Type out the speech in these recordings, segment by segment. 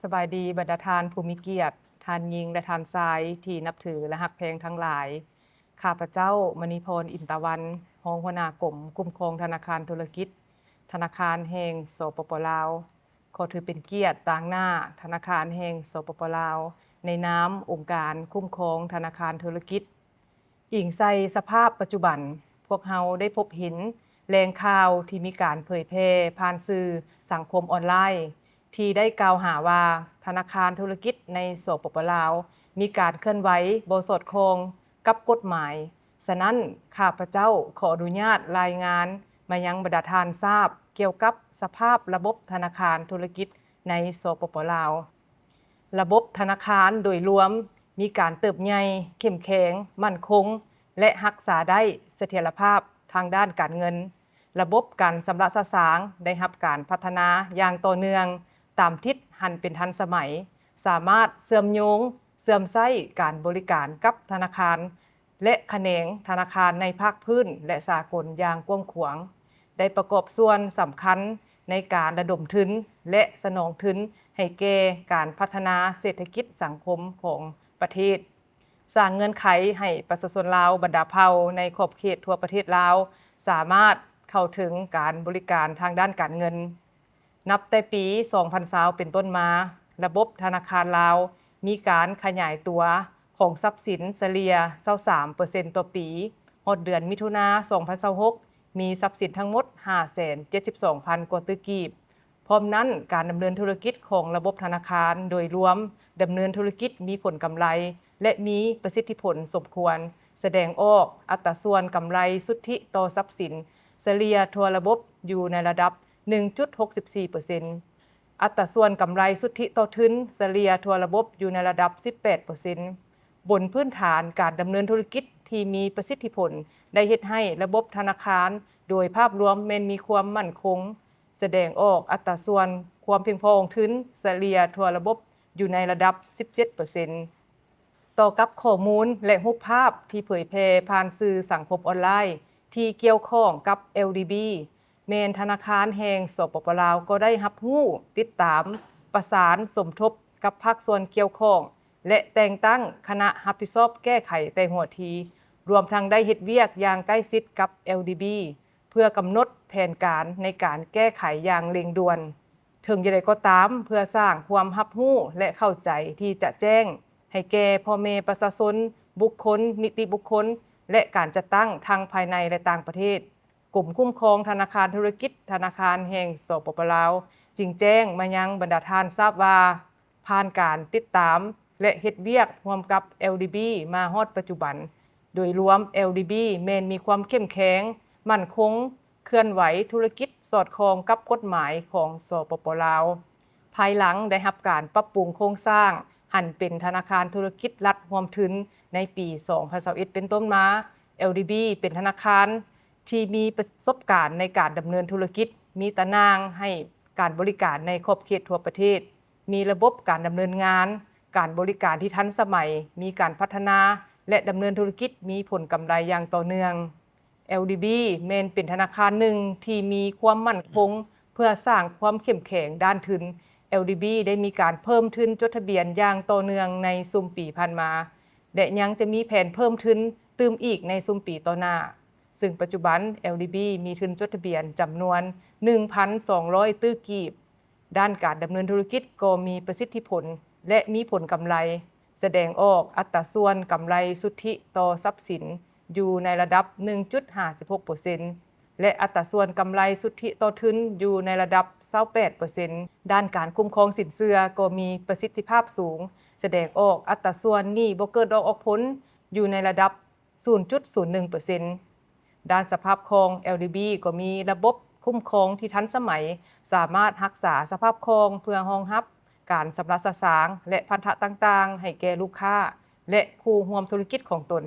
ສະບາຍດີບັນດາທ່ານຜູ້ມີກຽດ, ທ່ານຍິງ ແລະ ທ່ານຊາຍທີ່ນັບຖື ແລະ ຮັກແພງທັງຫຼາຍ. ຂ້າພະເຈົ້າ ມະນີພອນ ອິນຕາວັນ, ຮອງຫົວໜ້າກົມຄຸ້ມຄອງທະນາຄານທຸລະກິດ ທະນາຄານແຫ່ງ ສປປ ລາວ, ຂໍຖືເປັນກຽດຕາງໜ້າທະນາຄານແຫ່ງ ສປປ ລາວ ໃນນາມອົງການຄຸ້ມຄອງທະນາຄານທຸລະກິດ. ອີງໃສ່ສະພາບປັດຈຸບັນ, ພວກເຮົາໄດ້ພົບເຫັນແຫຼ່ງຂ່າວທີ່ມີການເຜີຍແຜ່ຜ່ານສື່ສັງຄົມອອນລາຍ ທີ່ໄດ້ກ່າວຫາວ່າ ທະນາຄານທຸລະກິດໃນ ສປປ ລາວ ມີການເຄື່ອນໄຫວບໍ່ສອດຄ່ອງກັບກົດໝາຍ. ສະນັ້ນ, ຂ້າພະເຈົ້າຂໍອະນຸຍາດລາຍງານມາຍັງບັນດາທ່ານຊາບ ກ່ຽວກັບສະພາບລະບົບທະນາຄານທຸລະກິດໃນ ສປປ ລາວ. ລະບົບທະນາຄານໂດຍລວມມີການເຕີບໃຫຍ່, ເຂັ້ມແຂງ, ໝັ້ນຄົງ ແລະ ຮັກສາໄດ້ສະຖຽນລະພາບທາງດ້ານການເງິນ. ລະບົບການຊຳລະສະສາງໄດ້ຮັບການພັດທະນາຢ່າງຕໍ່ເນື່ອງຕາມທິດຫັນເປັນທັນສະໄໝ, ສາມາດເຊື່ອມໂຍງ, ເຊື່ອມໃຊ້ການບໍລິການກັບທະນາຄານ ແລະ ຂະແໜງທະນາຄານໃນພາກພື້ນ ແລະ ສາກົນຢ່າງກວ້າງຂວາງ, ໄດ້ປະກອບສ່ວນສຳຄັນໃນການລະດົມທຶນ ແລະ ສະໜອງທຶນໃຫ້ແກ່ການພັດທະນາເສດຖະກິດສັງຄົມຂອງປະເທດ, ສ້າງເງື່ອນໄຂໃຫ້ປະຊາຊົນລາວບັນດາເຜົ່າໃນຂອບເຂດທົ່ວປະເທດລາວ ສາມາດເຂົ້າເຖິງການບໍລິການທາງດ້ານການເງິນ. ນັບແຕ່ປີສອງພັນຊາວເປັນຕົ້ນມາ, ລະບົບທະນາຄານລາວມີການຂະຫຍາຍຕົວຂອງຊັບສິນສະເລ່ຍຊາວສາມເປີເຊັນຕໍ່ປີ, ຮອດເດືອນມິຖຸນາສອງພັນຊາວຫົກ ມີຊັບສິນທັງໝົດຫ້າແສນເຈັດສິບສອງພັນກວ່າຕື້ກີບ. ພ້ອມນັ້ນ, ການດຳເນີນທຸລະກິດຂອງລະບົບທະນາຄານໂດຍລວມ ດຳເນີນທຸລະກິດມີຜົນກຳໄລ ແລະ ມີປະສິດທິຜົນສົມຄວນ, ສະແດງອອກອັດຕາສ່ວນກຳໄລສຸດທິຕໍ່ຊັບສິນສະເລ່ຍທົ່ວລະບົບຢູ່ໃນລະດັບ ໜຶ່ງຈຸດຫົກສິບສີ່ເປີເຊັນ, ອັດຕາສ່ວນກຳໄລສຸດທິຕໍ່ທຶນສະເລ່ຍທົ່ວລະບົບຢູ່ໃນລະດັບ ສິບແປດເປີເຊັນ. ບົນພື້ນຖານການດຳເນີນທຸລະກິດທີ່ມີປະສິດທິຜົນ ໄດ້ເຮັດໃຫ້ລະບົບທະນາຄານໂດຍພາບລວມແມ່ນມີຄວາມໝັ້ນຄົງ, ສະແດງອອກອັດຕາສ່ວນຄວາມພຽງພໍຂອງທຶນສະເລ່ຍທົ່ວລະບົບຢູ່ໃນລະດັບ ສິບເຈັດເປີເຊັນ. ຕໍ່ກັບຂໍ້ມູນ ແລະ ຮູບພາບທີ່ເຜີຍແຜ່ຜ່ານສື່ສັງຄົມອອນລາຍທີ່ກ່ຽວຂ້ອງກັບ ແອລດີບີ ແມ່ນທະນາຄານແຫ່ງ ສປປ ລາວ ກໍໄດ້ຮັບຮູ້, ຕິດຕາມ, ປະສານສົມທົບກັບພາກສ່ວນກ່ຽວຂ້ອງ ແລະ ແຕ່ງຕັ້ງຄະນະຮັບຜິດຊອບແກ້ໄຂແຕ່ຫົວທີ, ລວມທັງໄດ້ເຮັດວຽກຢ່າງໃກ້ຊິດກັບ ແອລດີບີ ເພື່ອກຳນົດແຜນການໃນການແກ້ໄຂຢ່າງເລັ່ງດ່ວນ. ເຖິງຢ່າງໃດກໍຕາມ, ເພື່ອສ້າງຄວາມຮັບຮູ້ ແລະ ເຂົ້າໃຈທີ່ຈະແຈ້ງໃຫ້ແກ່ພໍ່ແມ່ປະຊາຊົນ, ບຸກຄົນ, ນິຕິບຸກຄົນ ແລະ ການຈັດຕັ້ງທັງພາຍໃນ ແລະ ຕ່າງປະເທດ, ກົມຄຸ້ມຄອງທະນາຄານທຸລະກິດ ທະນາຄານແຫ່ງ ສປປ ລາວ ຈຶ່ງແຈ້ງມາຍັງບັນດາທ່ານຊາບວ່າ, ຜ່ານການຕິດຕາມ ແລະ ເຮັດວຽກຮ່ວມກັບ ແອລດີບີ ມາຮອດປັດຈຸບັນ, ໂດຍລວມ ແອລດີບີ ແມ່ນມີຄວາມເຂັ້ມແຂງ, ໝັ້ນຄົງ, ເຄື່ອນໄຫວທຸລະກິດສອດຄ່ອງກັບກົດໝາຍຂອງ ສປປ ລາວ. ພາຍຫຼັງໄດ້ຮັບການປັບປຸງໂຄງສ້າງ ຫັນເປັນທະນາຄານທຸລະກິດລັດຮ່ວມທຶນໃນປີສອງພັນຊາວເອັດເປັນຕົ້ນມາ, ແອລດີບີ ເປັນທະນາຄານທີ່ມີປະສົບການໃນການດຳເນີນທຸລະກິດ, ມີຕາໜ່າງໃຫ້ການບໍລິການໃນຂອບເຂດທົ່ວປະເທດ, ມີລະບົບການດຳເນີນງານ, ການບໍລິການທີ່ທັນສະໄໝ, ມີການພັດທະນາ ແລະ ດຳເນີນທຸລະກິດມີຜົນກຳໄລຢ່າງຕໍ່ເນື່ອງ. ແອລດີບີ ແມ່ນເປັນທະນາຄານໜຶ່ງທີ່ມີຄວາມໝັ້ນຄົງ. ເພື່ອສ້າງຄວາມເຂັ້ມແຂງດ້ານທຶນ, ແອລດີບີ ໄດ້ມີການເພີ່ມທຶນຈົດທະບຽນຢ່າງຕໍ່ເນື່ອງໃນຊຸມປີຜ່ານມາ ແລະ ຍັງຈະມີແຜນເພີ່ມທຶນຕື່ມອີກໃນຊຸມປີຕໍ່ໜ້າ, ເຊິ່ງປັດຈຸບັນ ແອລດີບີ ມີທຶນຈົດທະບຽນຈຳນວນ ໜຶ່ງພັນສອງຮ້ອຍຕື້ກີບ. ດ້ານການດຳເນີນທຸລະກິດກໍມີປະສິດທິຜົນ ແລະ ມີຜົນກຳໄລ, ສະແດງອອກອັດຕາສ່ວນກຳໄລສຸດທິຕໍ່ຊັບສິນຢູ່ໃນລະດັບ ໜຶ່ງຈຸດຫ້າສິບຫົກເປີເຊັນ ແລະ ອັດຕາສ່ວນກຳໄລສຸດທິຕໍ່ທຶນຢູ່ໃນລະດັບ ຊາວແປດເປີເຊັນ. ດ້ານການຄຸ້ມຄອງສິນເຊື່ອກໍມີປະສິດທິພາບສູງ, ສະແດງອອກອັດຕາສ່ວນໜີ້ບໍ່ເກີດດອກອອກຜົນຢູ່ໃນລະດັບ ສູນຈຸດສູນໜຶ່ງເປີເຊັນ. ດ້ານສະພາບຄ່ອງ ແອລດີບີ ກໍມີລະບົບຄຸ້ມຄອງທີ່ທັນສະໄໝ, ສາມາດຮັກສາສະພາບຄ່ອງເພື່ອຮອງຮັບການຊຳລະສະສາງ ແລະ ພັນທະຕ່າງໆໃຫ້ແກ່ລູກຄ້າ ແລະ ຄູ່ຮ່ວມທຸລະກິດຂອງຕົນ.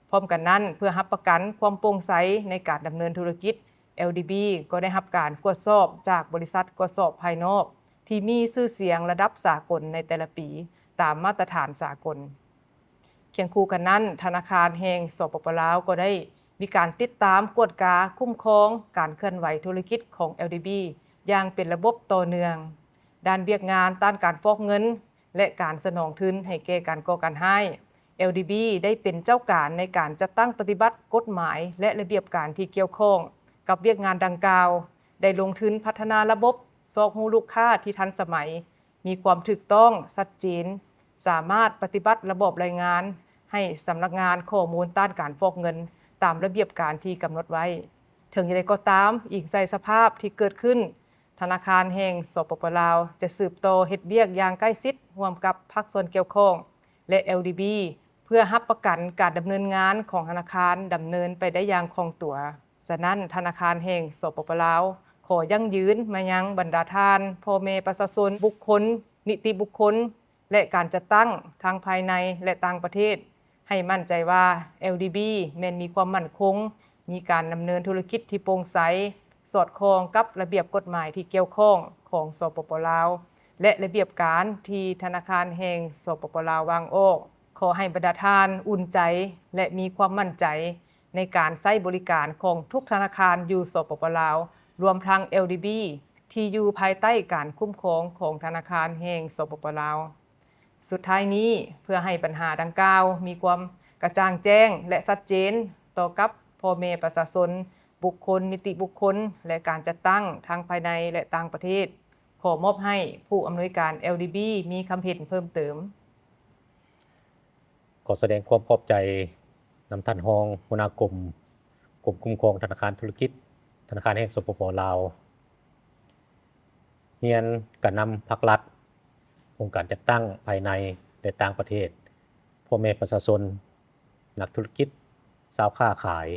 ພ້ອມກັນນັ້ນ, ເພື່ອຮັບປະກັນຄວາມໂປ່ງໃສໃນການດຳເນີນທຸລະກິດ, ແອລດີບີ ກໍໄດ້ຮັບການກວດສອບຈາກບໍລິສັດກວດສອບພາຍນອກທີ່ມີຊື່ສຽງລະດັບສາກົນໃນແຕ່ລະປີ ຕາມມາດຕະຖານສາກົນ. ຄຽງຄູ່ກັນນັ້ນ, ທະນາຄານແຫ່ງ ສປປ ລາວ ກໍໄດ້ມີການຕິດຕາມ, ກວດກາ, ຄຸ້ມຄອງການເຄື່ອນໄຫວທຸລະກິດຂອງ ແອລດີບີ ຢ່າງເປັນລະບົບຕໍ່ເນື່ອງ. ດ້ານວຽກງານຕ້ານການຟອກເງິນ ແລະ ການສະໜອງທຶນໃຫ້ແກ່ການກໍ່ການຮ້າຍ, ແອລດີບີ ໄດ້ເປັນເຈົ້າການໃນການຈັດຕັ້ງປະຕິບັດກົດໝາຍ ແລະ ລະບຽບການທີ່ກ່ຽວຂ້ອງກັບວຽກງານດັ່ງກ່າວ, ໄດ້ລົງທຶນພັດທະນາລະບົບຊອກຮູ້ລູກຄ້າທີ່ທັນສະໄໝ, ມີຄວາມຖືກຕ້ອງ, ຊັດເຈນ, ສາມາດປະຕິບັດລະບອບລາຍງານໃຫ້ສຳນັກງານຂໍ້ມູນຕ້ານການຟອກເງິນຕາມລະບຽບການທີ່ກຳນົດໄວ້. ເຖິງຢ່າງໃດກໍຕາມ, ອີງໃສ່ສະພາບທີ່ເກີດຂຶ້ນ, ທະນາຄານແຫ່ງ ສປປ ລາວ ຈະສືບຕໍ່ເຮັດວຽກຢ່າງໃກ້ຊິດຮ່ວມກັບພາກສ່ວນກ່ຽວຂ້ອງ ແລະ ແອລດີບີ ເພື່ອຮັບປະກັນການດຳເນີນງານຂອງທະນາຄານດຳເນີນໄປໄດ້ຢ່າງຄ່ອງຕົວ. ສະນັ້ນ, ທະນາຄານແຫ່ງ ສປປ ລາວ ຂໍຢັ້ງຢືນມາຍັງບັນດາທ່ານ ພໍ່ແມ່ປະຊາຊົນ, ບຸກຄົນ, ນິຕິບຸກຄົນ ແລະ ການຈັດຕັ້ງທັງພາຍໃນ ແລະ ຕ່າງປະເທດ ໃຫ້ໝັ້ນໃຈວ່າ ແອລດີບີ ແມ່ນມີຄວາມໝັ້ນຄົງ, ມີການດຳເນີນທຸລະກິດທີ່ໂປ່ງໃສ, ສອດຄ່ອງກັບລະບຽບກົດໝາຍທີ່ກ່ຽວຂ້ອງຂອງ ສປປ ລາວ ແລະ ລະບຽບການທີ່ທະນາຄານແຫ່ງ ສປປ ລາວ ວາງອອກ. ຂໍໃຫ້ບັນດາທ່ານອຸ່ນໃຈ ແລະ ມີຄວາມໝັ້ນໃຈ ໃນການໃຊ້ບໍລິການຂອງທຸກທະນາຄານຢູ່ ສປປ ລາວ ລວມທັງ ແອລດີບີ ທີ່ຢູ່ພາຍໃຕ້ການຄຸ້ມຄອງຂອງທະນາຄານແຫ່ງ ສປປ ລາວ. ສຸດທ້າຍນີ້, ເພື່ອໃຫ້ບັນຫາດັ່ງກ່າວມີຄວາມກະຈ່າງແຈ້ງ ແລະ ຊັດເຈນຕໍ່ກັບພໍ່ແມ່ປະຊາຊົນ, ບຸກຄົນ, ນິຕິບຸກຄົນ ແລະ ການຈັດຕັ້ງທັງພາຍໃນ ແລະ ຕ່າງປະເທດ, ຂໍມອບໃຫ້ຜູ້ອຳນວຍການ ແອລດີບີ ມີຄຳເຫັນເພີ່ມເຕີມ. ຂໍສະແດງຄວາມຂອບໃຈນຳທ່ານຮອງຫົວໜ້າກົມ, ກົມຄຸ້ມຄອງທະນາຄານທຸລະກິດ ທະນາຄານແຫ່ງ ສປປ ລາວ. ຮຽນການນຳພາກລັດ, ອົງການຈັດຕັ້ງພາຍໃນ ແລະ ຕ່າງປະເທດ, ພໍ່ແມ່ປະຊາຊົນ, ນັກທຸລະກິດ, ຊາວຄ້າຂາຍ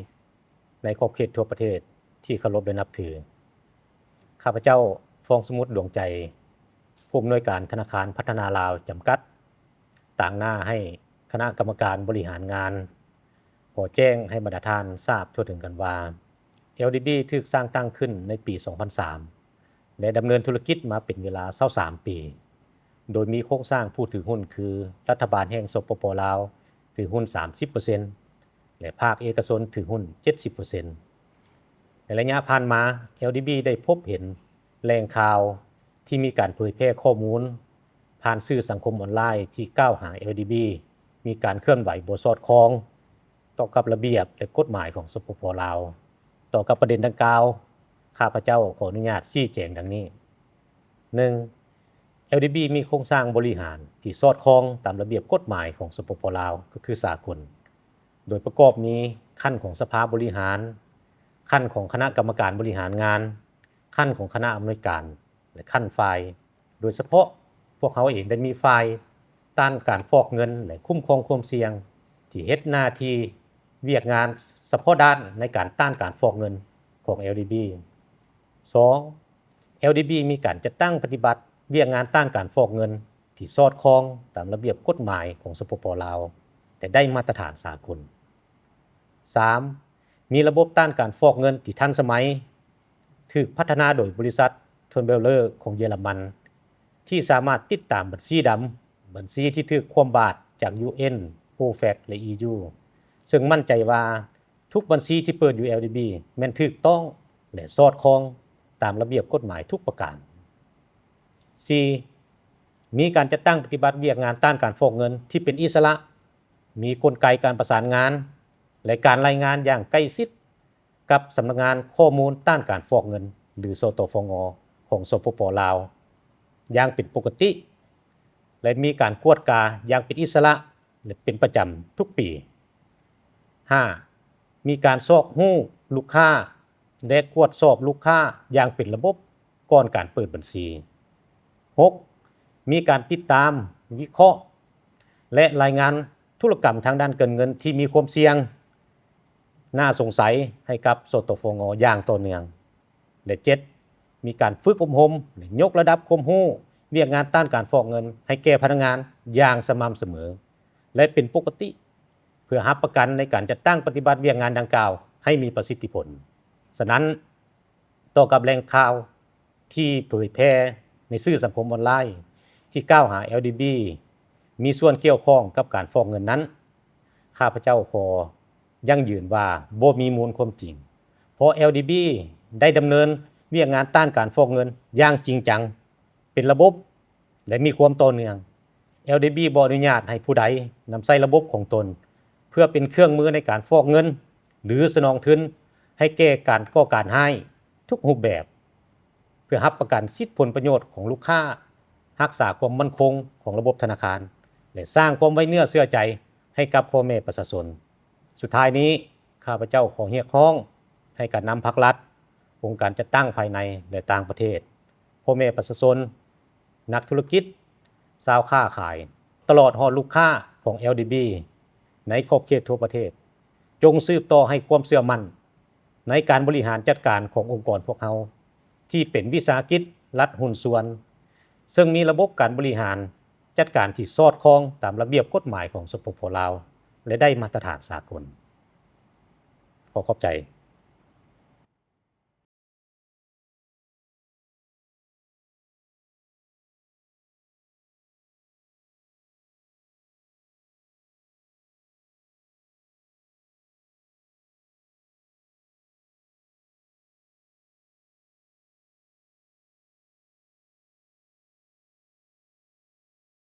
ໃນຂອບເຂດທົ່ວປະເທດທີ່ເຄົາລົບ ແລະ ນັບຖື. ຂ້າພະເຈົ້າ ຟອງສະໝຸດ ດວງໃຈ, ຜູ້ອຳນວຍການທະນາຄານພັດທະນາລາວ ຈຳກັດ, ຕາງໜ້າໃຫ້ຄະນະກຳມະການບໍລິຫານງານ ຂໍແຈ້ງໃຫ້ບັນດາທ່ານຊາບທົ່ວເຖິງກັນວ່າ ແອລດີບີ ຖືກສ້າງຕັ້ງຂຶ້ນໃນປີສອງພັນສາມ ແລະ ດຳເນີນທຸລະກິດມາເປັນເວລາຊາວສາມປີ, ໂດຍມີໂຄງສ້າງຜູ້ຖືຫຸ້ນຄື ລັດຖະບານແຫ່ງ ສປປ ລາວ ຖືຫຸ້ນສາມສິບເປີເຊັນ ແລະ ພາກເອກະຊົນຖືຫຸ້ນເຈັດສິບເປີເຊັນ. ໃນໄລຍະຜ່ານມາ, ແອລດີບີ ໄດ້ພົບເຫັນແຫຼ່ງຂ່າວທີ່ມີການເຜີຍແຜ່ຂໍ້ມູນຜ່ານສື່ສັງຄົມອອນລາຍທີ່ກ່າວຫາ ແອລດີບີ ມີການເຄື່ອນໄຫວບໍ່ສອດຄ່ອງຕໍ່ກັບລະບຽບ ແລະ ກົດໝາຍຂອງ ສປປ ລາວ. ຕໍ່ກັບປະເດັນດັ່ງກ່າວ, ຂ້າພະເຈົ້າຂໍອະນຸຍາດຊີ້ແຈງດັ່ງນີ້. ໜຶ່ງ, ແອລດີບີ ມີໂຄງສ້າງບໍລິຫານທີ່ສອດຄ່ອງຕາມລະບຽບກົດໝາຍຂອງ ສປປ ລາວ ກໍຄືສາກົນ, ໂດຍປະກອບມີຂັ້ນຂອງສະພາບໍລິຫານ, ຂັ້ນຂອງຄະນະກຳມະການບໍລິຫານງານ, ຂັ້ນຂອງຄະນະອຳນວຍການ ແລະ ຂັ້ນຝ່າຍ. ໂດຍສະເພາະ, ພວກເຮົາເອງໄດ້ມີຝ່າຍຕ້ານການຟອກເງິນ ແລະ ຄຸ້ມຄອງຄວາມສ່ຽງ ທີ່ເຮັດໜ້າທີ່ວຽກງານສະເພາະດ້ານໃນການຕ້ານການຟອກເງິນຂອງ ແອລດີບີ. ສອງ, ແອລດີບີ ມີການຈັດຕັ້ງປະຕິບັດວຽກງານຕ້ານການຟອກເງິນທີ່ສອດຄ່ອງຕາມລະບຽບກົດໝາຍຂອງ ສປປ ລາວ ແລະ ໄດ້ມາດຕະຖານສາກົນ. ສາມ, ມີລະບົບຕ້ານການຟອກເງິນທີ່ທັນສະໄໝ, ຖືກພັດທະນາໂດຍບໍລິສັດ Tonbeller ຂອງເຢຍລະມັນ ທີ່ສາມາດຕິດຕາມບັນຊີດຳ, ບັນຊີທີ່ຖືກຄວ່ຳບາດຈາກ ຢູເອັນ, ໂອແຟັກ ແລະ ອີຢູ ເຊິ່ງໝັ້ນໃຈວ່າ ທຸກບັນຊີທີ່ເປີດຢູ່ ແອລດີບີ ແມ່ນຖືກຕ້ອງ ແລະ ສອດຄ່ອງຕາມລະບຽບກົດໝາຍທຸກປະການ. ສີ່, ມີການຈັດຕັ້ງປະຕິບັດວຽກງານຕ້ານການຟອກເງິນທີ່ເປັນອິດສະຫຼະ, ມີກົນໄກການປະສານງານ ແລະ ການລາຍງານຢ່າງໃກ້ຊິດກັບສຳນັກງານຂໍ້ມູນຕ້ານການຟອກເງິນ ຫຼື ສຕຟງ ຂອງ ສປປ ລາວ ຢ່າງເປັນປົກກະຕິ ແລະ ມີການກວດກາຢ່າງເປັນອິດສະຫຼະ ແລະ ເປັນປະຈຳທຸກປີ. ຫ້າ, ມີການຊອກຮູ້ລູກຄ້າ ແລະ ກວດສອບລູກຄ້າຢ່າງເປັນລະບົບກ່ອນການເປີດບັນຊີ. ຫົກ, ມີການຕິດຕາມ, ວິເຄາະ ແລະ ລາຍງານທຸລະກຳທາງດ້ານການເງິນທີ່ມີຄວາມສ່ຽງ ໜ້າສົງໄສໃຫ້ກັບ ສຕຟງ ຢ່າງຕໍ່ເນື່ອງ. ແລະ ເຈັດ, ມີການຝຶກອົບຮົມ ແລະ ຍົກລະດັບຄວາມຮູ້ວຽກງານຕ້ານການຟອກເງິນໃຫ້ແກ່ພະນັກງານຢ່າງສະໝ່ຳສະເໝີ ແລະ ເປັນປົກກະຕິ ເພື່ອຮັບປະກັນໃນການຈັດຕັ້ງປະຕິບັດວຽກງານດັ່ງກ່າວໃຫ້ມີປະສິດທິຜົນ. ສະນັ້ນ, ຕໍ່ກັບແຫຼ່ງຂ່າວທີ່ເຜີຍແຜ່ໃນສື່ສັງຄົມອອນລາຍທີ່ກ່າວຫາ ແອລດີບີ ມີສ່ວນກ່ຽວຂ້ອງກັບການຟອກເງິນນັ້ນ, ຂ້າພະເຈົ້າຂໍຢັ້ງຢືນວ່າບໍ່ມີມູນຄວາມຈິງ, ເພາະ ແອລດີບີ ໄດ້ດຳເນີນວຽກງານຕ້ານການຟອກເງິນຢ່າງຈິງຈັງ, ປັນລະບົບ ແລະ ມີຄວາມຕໍ່ເນື່ອງ. ແອລດີບີ ບໍ່ອະນຸຍາດໃຫ້ຜູ້ໃດນຳໃຊ້ລະບົບຂອງຕົນ ເພື່ອເປັນເຄື່ອງມືໃນການຟອກເງິນ ຫຼື ສະໜອງທຶນໃຫ້ແກ່ການກໍ່ການຮ້າຍທຸກຮູບແບບ ເພື່ອຮັບປະກັນສິດຜົນປະໂຫຍດຂອງລູກຄ້າ, ຮັກສາຄວາມໝັ້ນຄົງຂອງລະບົບທະນາຄານ ແລະ ສ້າງຄວາມໄວ້ເນື້ອເຊື່ອໃຈໃຫ້ກັບພໍ່ແມ່ປະຊາຊົນ. ສຸດທ້າຍນີ້, ຂ້າພະເຈົ້າຂໍຮຽກຮ້ອງໃຫ້ການນຳພັກລັດ, ອົງການຈັດຕັ້ງພາຍໃນ ແລະ ຕ່າງປະເທດ, ພໍ່ແມ່ປະຊາຊົນ, ນັກທຸລະກິດ, ຊາວຄ້າຂາຍ, ຕະຫຼອດຮອດລູກຄ້າຂອງ ແອລດີບີ ໃນຂອບເຂດທົ່ວປະເທດ, ຈົ່ງສືບຕໍ່ໃຫ້ຄວາມເຊື່ອໝັ້ນໃນການບໍລິຫານຈັດການຂອງອົງກອນພວກເຮົາ ທີ່ເປັນວິສາຫະກິດລັດຫຸ້ນສ່ວນ, ເຊິ່ງມີລະບົບການບໍລິຫານ ຈັດການທີ່ສອດຄ່ອງຕາມລະບຽບກົດໝາຍຂອງ ສປປ ລາວ ແລະ ໄດ້ມາດຕະຖານສາກົນ. ຂໍຂອບໃຈ.